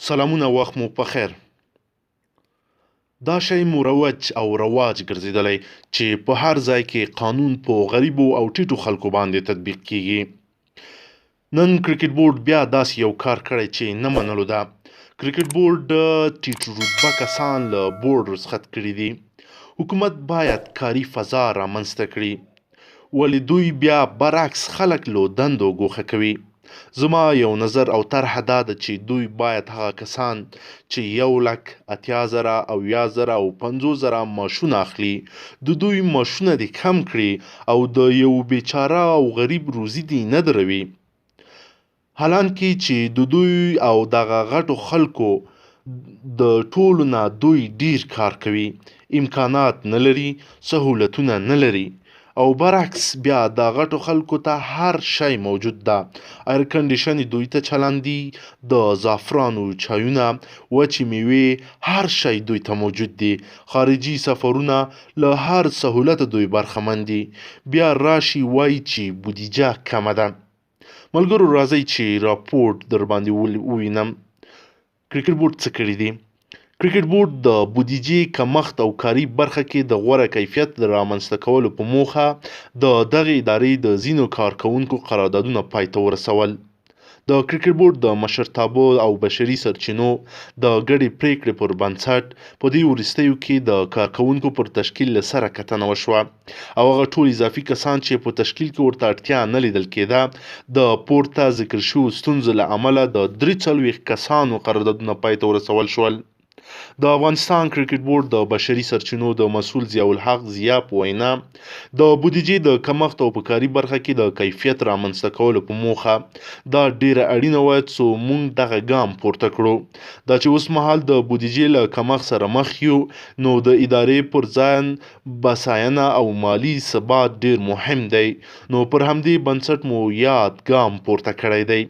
سلامونه وخت مو په خیر. دا شی مروج او رواج ګرځېدلی چې په هر ځای کې قانون په غریبو او ټیټو خلکو باندې تطبیق کیږي. نن کرکټ بورډ بیا داسې یو کار کړی چې نه منلو ده. کرکټ بورډ ټیټ رتبه کسان له بورډ رخصت کړي دي. حکومت باید کاري فضا رامنځته کړي، ولې دوی بیا برعکس خلک له دندو ګوښه کوي. زما یو نظر او طرحه دا ده چې دوی باید هغه کسان چې 1 لک، 80,000، 70,000 او 50,000 معاشونه اخلي، د دوی معاشونه دې کم کړي او د یو بیچاره او غریب روزي دې نه دروي. حالانکه چې د دوی او دغه غټو خلکو د ټولو نه دوی ډیر کار کوي، امکانات نه لري، سهولتونه نه لري، او برعکس بیا د غټو خلکو ته هر شی موجود ده. ایر کنډیشن دوی ته چلند دي، د زعفرانو چایونه، وچې میوې، هر شی دوی ته موجود دي. خارجي سفرونه له هر سهولته دوی برخمن دي. بیا راشي وایي چې بودیجه کمه ده. ملګرو راځئ چې راپورټ در باندې ووینم. کرکټ بورډ څه کړي دي؟ کرکټ بورډ د بودیجې کمښت او کاري برخه کې د غوره کیفیت د رامنځته کولو په موخه د دغې ادارې د ځینو کارکوونکو قراردادونه پای ته ورسول. د کرکټ بورډ د مشرتابه او بشري سرچینو د ګډې پرېکړې پر بنسټ په دې وروستیو کې د کارکوونکو پر تشکیل له سره کتنه وشوه او هغه ټول اضافي کسان چې په تشکیل کې ورته اړتیا نه لیدل کېده، د پورته ذکر شوو ستونزو له امله د 43 کسانو قراردادونه پای ته ورسول شول. د افغانستان کرکټ بورډ د بشري سرچینو د مسؤل ضیاءالحق ضیا په وینا، د بودیجې د کمښت او په کاري برخه کې د کیفیت رامنځته کولو په موخه دا ډېره اړینه وه څو موږ دغه ګام پورته کړو. دا چې اوس مهال د بودیجې له کمښت سره مخ یو، نو د ادارې پر ځان بساینه او مالي ثبات ډېر مهم دی، نو پر همدې بنسټ مو یاد ګام پورته کړی دی.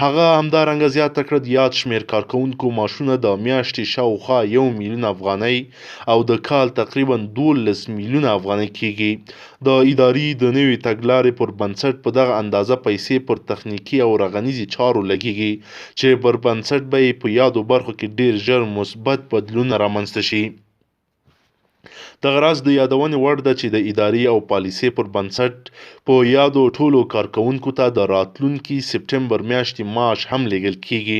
هغه همدارنګه زیاته کړه، د یاد شمېر کارکوونکو معاشونه د میاشتې شاوخوا 1 میلیون افغانۍ او د کال تقریبا 12 میلیونه افغانۍ کېږي. د ادارې د نوې تګلارې پر بنسټ په دغه اندازه پیسې پر تخنیکي او رغنیزې چارو لګېږي چې پر بنسټ به یې په یادو برخو کې ډېر ژر مثبت بدلونونه رامنځته شي. دغه راز د یادونې وړ ده چې د ادارې او پالیسۍ پر بنسټ په یادو ټولو کارکوونکو ته د راتلونکي سپټمبر میاشتې معاش هم لېږل کېږي.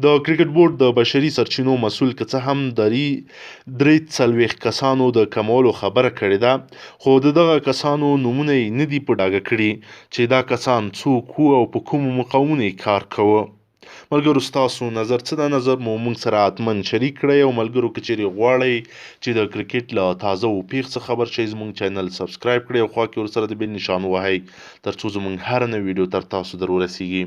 د کرکټ بورډ د بشري سرچینو مسؤل که څه هم 43 کسانو د کمولو خبره کړې ده، خو د دغه کسانو نومونه یې نه دي په ډاګه کړي چې دا کسان څوک وو او په کومو مقامونو یې کار کاوه. ملګرو ستاسو نظر څه ده؟ نظر مو موږ سره حتماً شریک کړئ. او ملګرو که چیرې غواړئ چې د کرکټ له تازه و پیښ څخه خبر شئ، زموږ چینل سبسکرایب کړئ او خوا کې ورسره د بیل نشان ووهئ ترڅو زموږ هره نوې ویډیو تر تاسو در ورسیږي.